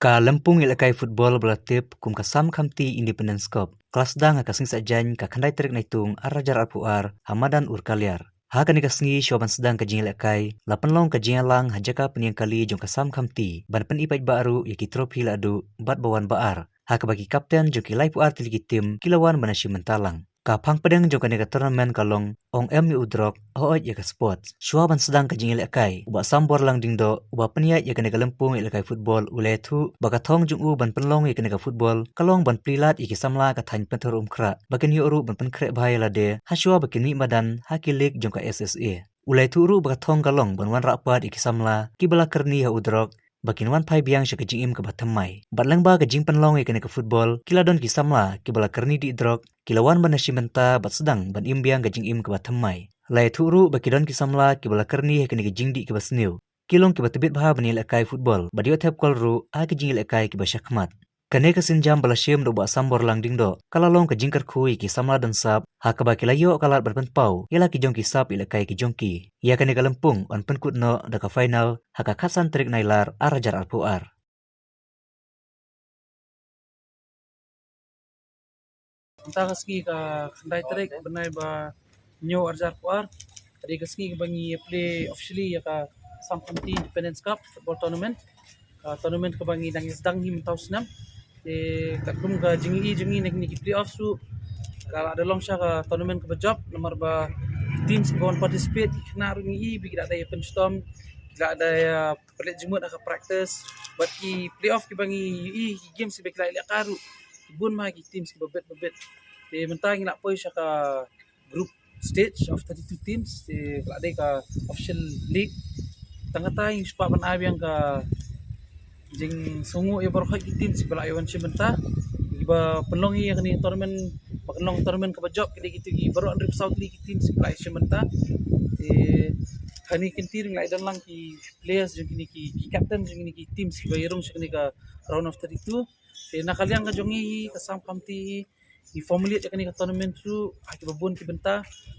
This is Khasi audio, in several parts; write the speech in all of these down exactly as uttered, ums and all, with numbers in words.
Ka lympung ïalehkai football ba la tip kum ka Sam Khamti Independence Cup ka la sdang ha ka sngi Saitjaiñ ka khyndai tarik Naitung ar hajar arphew ar ha madan Urkaliar. Ha kane ka sngi shuwa ban sdang ka jingïalehkai la pynlong ka jingïalang ha jaka pynïeng kali jong ka Sam Khamti ban pynïaid paidbah ruh ïa ki trophy la duh bad ba wan ba ar, ha kaba ki kapten jong ki laiphew ar tylli ki tim ki la wan ban ïashim bynta lang. Ka phang pdeng jong kane ka tournament ka long ong em ïa u drok, hooid ïa ka sports. Shuwa ban sdang ka jingïalehkai, u Bah Sambor Langdingdoh uba pynïaid ïa kane ka lympung ïalehkai football u la ïathuh ba ka thong jong u ban pynlong ïa kane ka football ka long ban plie lad ïa ki samla ka thaiñ Pynthorumkhrah ba kin ïoh ruh ban pynkhreh bha ïa lade ha shuwa ba kin mih madan ha ki league jong ka S S A. U la ïathuh ruh ba ka thong ka long ban wanrah pat ïa ki samla kiba la kyrni ha u drok ba kin wan phai biang sha ka jingim kaba thymmai. Bad lyngba ka jingpynlong ïa kane ka football ki la don ki samla kiba la kyrni dih drok ki la wan ban ïashim bynta bad sdang ban im biang ka jingim kaba thymmai. La ïathuh ruh ba ki don ki samla kiba la kyrni ha kane ka jingdih kaba sniew. Ki long kiba tbit bha ban ïalehkai football bad ïoh thep kol ruh ha ki jingïalehkai kiba shakhmat. Kane ka sienjam ba la shim da u Bah Sambor Langdingdoh ka la long ka jingkyrkhu ïa ki samla don sap ha kaba ki la ïoh ka lad ban pynpaw ïa la ki jong ki sap ïalehkai ki jong ki. Ïa kane ka lympung yn pynkut noh da ka final ha ka khatsan tarik Nailar ar hajar arphew ar. Mynta ka sngi ka khyndai tarik bnai ba hynñiew ar hajar arphew ar, ka dei ka sngi kaba ngi play officially ïa ka Sam Khamti Independence Cup Football Tournament. Ka tournament kaba ngi dang ïa sdang hi mynta u snem. Te katkum ka jingïohi jong ngi na kine ki playoffs ruh, ka la da long sha ka tournament kaba jop namar ba teams kiba wan participate, ki khynnah ruh ngi ïohi ba ki la da ïa pynshitom, ki la da ïa pynleit jingmut ha ka practice. Bad ki playoff kiba ngi ïohi, ki games kiba ki la ïalehkai ruh, ki bun ma ki teams kiba bit ba bit. Te mynta ngi la poi sha ka group stage of thirty-two teams, te ka la dei ka official league. Tang kata ngi shu kwah ban ai biang ka jingsngewnguh ïa baroh ki teams kiba la ïa wan shim bynta. Kiba pynlong ïa kane tournament, ba kan long tournament kaba jop, ki dei kito ki baroh hynriewphew saw tylli ki teams kiba la ïa shim bynta. Te kane ka kynti ruh ngi la ïa don lang ki players jong kine ki, ki captain jong kine ki teams kiba ïa rung sha kane ka round of thirty-two. Te na ka liang ka jong ngi hi ka Sam Khamti hi, ngi formulate ïa kane ka tournament ruh ha kiba bun ki bynta.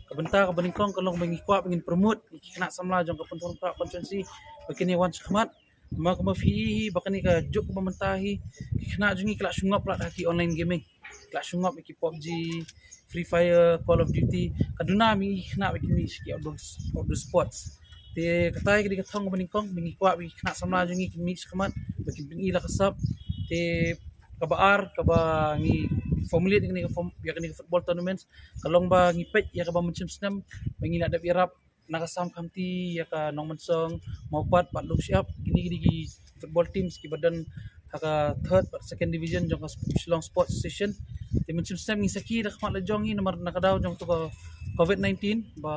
Ka bynta kaba nyngkong ka long ba ngi kwah ba ngin promote ïa ki khynnah samla jong ka Pynthorumkhrah constituency ba kin ïa wan shakhmat. Namar kumba phi i hi ba kane ka juk kaba mynta hi, ki khynnah jong ngi ki la shu ngop lad ha ki online gaming, ki la shu ngop ïa ki PUBG, Free Fire, Call of Duty. Ka duna ma ngi ki khynnah ba kin mih sha ki outdoor, outdoor sports. Te kata ka dei ka thong kaba nyngkong ba ngi kwah ba ki khynnah samla jong ngi kin mih shakhmat ba kin pyni la ka sap. Te kaba ar kaba ngi formulate ïa kane ka form, ïa kane ka football tournament ka long ba ngi peit ïa kaba mynshem snem ba ngi la dep ïarap na ka Sam Khamti ïa ka Nongmynsong, Mawpat bad Lumshyiap. Kine ki dei ki football teams kiba don ha ka third bad second division jong ka Shillong Sports Association. Te mynshem snem ngi sakhi da khmat la jong ngi namar na ka daw jong to ka covid nineteen ba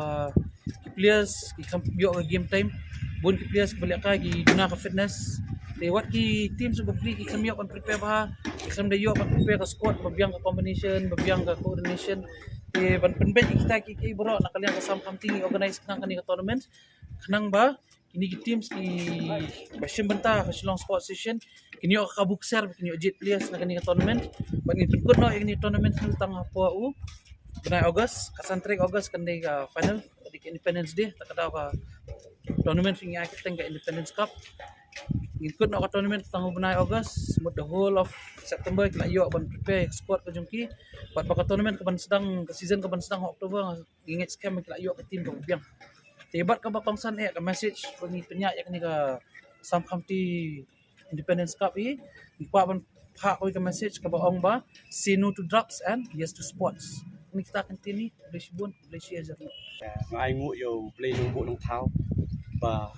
ki players ki khlem ïoh ka game time. Bun ki players kiba lehkai ki duna ka fitness. Te wat ki teams ba plie ki khlem ïoh ban prepare bha, ki khlem da ïoh ban prepare ka squad ba biang, ka combination ba biang, ka coordination. Te ban pynbeit ïa kita kiei kiei baroh na ka liang ka Sam Khamti ngi organize khnang kane ka tournament, khnang ba kine ki teams kiba shim bynta ha Shillong Sports Association kin ïoh ka kabu kser ba kin ïoh jied players na kane ka tournament. Bad ngin pynkut noh ïa kane ka tournament tang hapoh u bnai August, ka san tarik August kan dei ka final, ka dei ka Independence Day, ta ka daw ka tournament ngi ai kyrteng ka Independence Cup. Ngin kut noh ka tournament tang u bnai August, mut the whole of September ki la ïoh ban prepare squad ka jong ki. Bad ba ka tournament ka ban sdang, ka season ka ban sdang ha October, ngi ngeit skhem ba ki la ïoh ka team kaba biang. Te bad kaba kongsan eh ka message ba ngi pynïaid ïa kane ka Sam Khamti Independence Cup hi, ngi kwah ban phah kawei ka message kaba ong ba say no to drugs and yes to sports. Kane kita ki kyntien hi, khublei shibun, khublei shihajar. Nga ai nguh ïa U Blei Nongbuh Nongthaw ba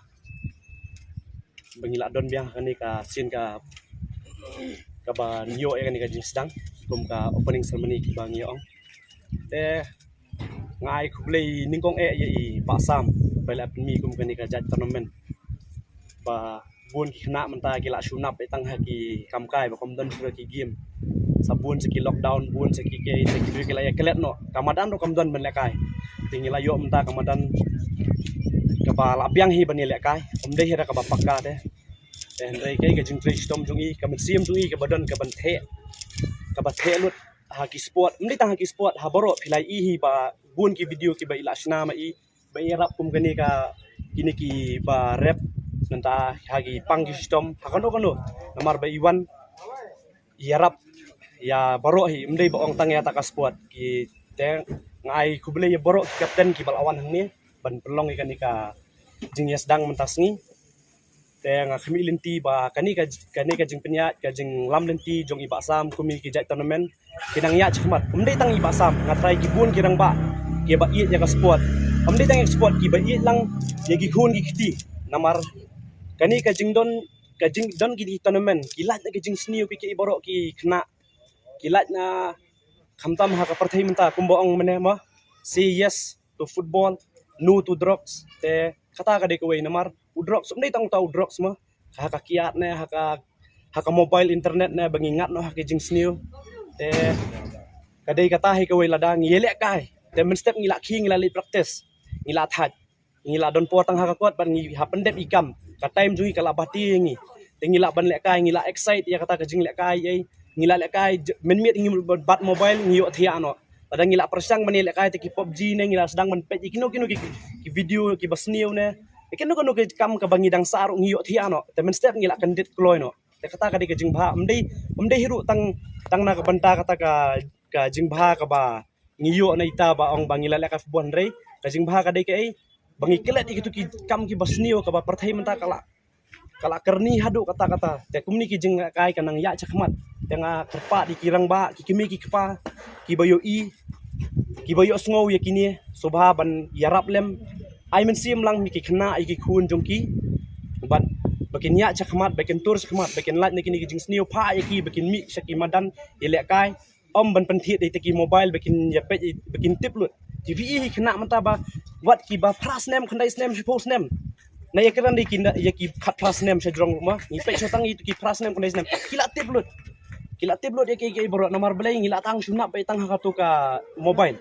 ba ngi la don biang ha kane ka sien ka, kaba ïoh ïa kane ka jingsdang kum ka opening ceremony kiba ngi ong. Te nga ai khublei nyngkong eh ïa i Bah Sam ba la pynmih kum kane ka jait tournament. Ba bun ki khynnah mynta ki la shu nap eh tang ha ki kam kai ba kam don shuh ki game. Sa bun sa ki lockdown, bun sa ki kei, sa ki briew ki la ïa klet noh. Ka madan ruh kam don ban lehkai. Te ngi la ïoh mynta ka madan kaba la biang hi ban ïa lehkai. Kam dei hi ruh kaba pakka te. Te hynrei kei ka jingtrei shitom jong i, ka mynsiem jong i kaba don ka ban theh, kaba theh lut ha ki sport. Ym dei tang ha ki sport, ha baroh. Phi la ïohi hi ba bun ki video kiba i la shna ma i ba i ïarap kum kane ka, kine kiba rep Nangta ha ki pang ki shitom ha kano kano, namar ba i wan ïarap ïa baroh hi, ym dei ba ong tang ïa kata ka sport. Ki te nga ai khublei ïa baroh ki captain kiba la wan hangne ban pynlong ïa kane ka jingïasdang mynta sngi. Te nga khmih lynti ba kane ka, kane ka jingpynïaid, ka jinglam lynti jong i Bah Sam kum ïa ki jait tournament ki nang ïaid shakhmat. Ym dei tang i Bah Sam, nga tharai ki bun ki rangbah kiba ïeit ïa ka sport. Ym dei tang ïa ka sport, kiba ïeit lang ïa ki khun ki kti. Namar kane ka jingdon, ka jingdon ki tournament, ki lait na ka jingsniew, ki, ki baroh ki khynnah ki lait na, khamtam ha ka pyrthei mynta kumba ong mynne mo, say yes to football, no to drugs. Te kata ka dei kawei, namar u drugs ym dei tang uta u drugs mo, ha ka kiad ne ha ka, ha ka mobile, internet ne ba ngi ngat noh ha ka jingsniew. Te ka dei kata hi kawei, lada ngi ïalehkai te mynstep ngi la khie, ngi la leit practice, ngi la thait, ngi la don por tang ha ka kot, bad ngi hap pyndep i kam, ka time jong ngi ka la bati ïa ngi. Te ngi lah ban lehkai, ngi la excite ïa kata ka jinglehkai, ei, ngi la lehkai j-, mynmiet ngi bat mobile ngi ïohthiah noh. Lada ngi la pyrshang ban ïalehkai te ki PUBG ne, ngi la sdang ban peit ïa kino kino ki, ki video kiba sniew ne, ïa kino kino ki kam kaba ngi dang sah ruh ngi ïohthiah noh. Te mynstep ngi la kyndit kloi noh. Te kata ka dei ka jingbha. Ym dei, ym dei hi ruh tang, tang na ka bynta kata ka, ka jingbha kaba ngi ïoh na ita ba ong ba ngi la lehkai football, hynrei ka jingbha ka dei kaei, ba ngi klet ïa kitu ki kam kiba sniew kaba pyrthei mynta ka la, ka la kyrni haduh katta katta. Te kumne ki jinglehkai ka nang ïaid shakhmat. Te nga kyrpad ïa ki rangbah, ki kmie ki kpa kiba ïohi, kiba ïohsngew ïa kine, sngewbha ban ïarap lem. Ai mynsiem lang ïa ki khynnah, ïa ki khun jong ki, bad ba kin ïaid shakhmat, ba kin tur shakhmat, ba kin lait na kine ki jingsniew, phah ïa ki ba kin mih sha ki madan ïalehkai. Ym ban pynthied ïa ki mobile ba kin ïa peit, ba kin tip lut. Ki phi i hi khynnah mynta ba wat kiba phra snem, khyndai snem, shiphew snem, na ïa kren ïa ki, ïa ki khatphra snem sha jrong mo, ngi peit sha tang ïa ki phra snem, khyndai snem, ki la tip lut. Ki la tip lut ïa ki, ïa ki baroh, namar balei? Ngi la tang shu nap beit tang ha katu ka mobile.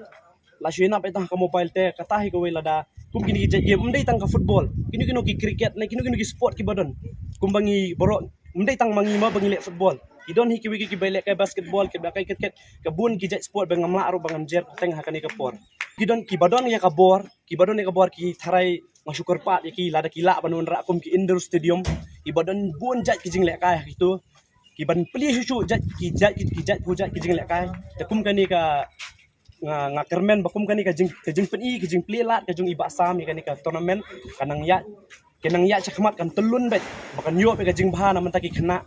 La shu nap beit tang ha ka mobile. Te kata hi kawei, lada kum kine ki jait game, ym dei tang ka football, kino kino ki cricket ne kino kino ki sport kiba don, kumba ngi baroh, ym dei tang ma ngi ma ba ngi leh football. Ki don hi kiwei ki, kiba lehkai basketball, kiba lehkai cricket, ka bun ki jait sport ba ngam lah ruh ba ngan jer teng ha kane ka por. Ki don kiba don ïa ka bor, kiba don ïa ka bor ki tharai, nga shu kyrpad ïa ki, lada ki lah ban wanrah kum ki indoor stadium, kiba don bun jait ki jinglehkai ha kitu, kiban plie shuh shuh jait ki, jait ki, ki jait phu jait ki jinglehkai. Te kum kane ka, nga, nga kyrmen ba kum kane ka jing, ka jingpyni, ka jingplie lad ka jong i Bah Sam ïa kane ka tournament, ka nang ïaid, ka nang ïaid shakhmat, kan tyllun beit, ba kan ïoh beit ka jingbha na mynta ki khynnah.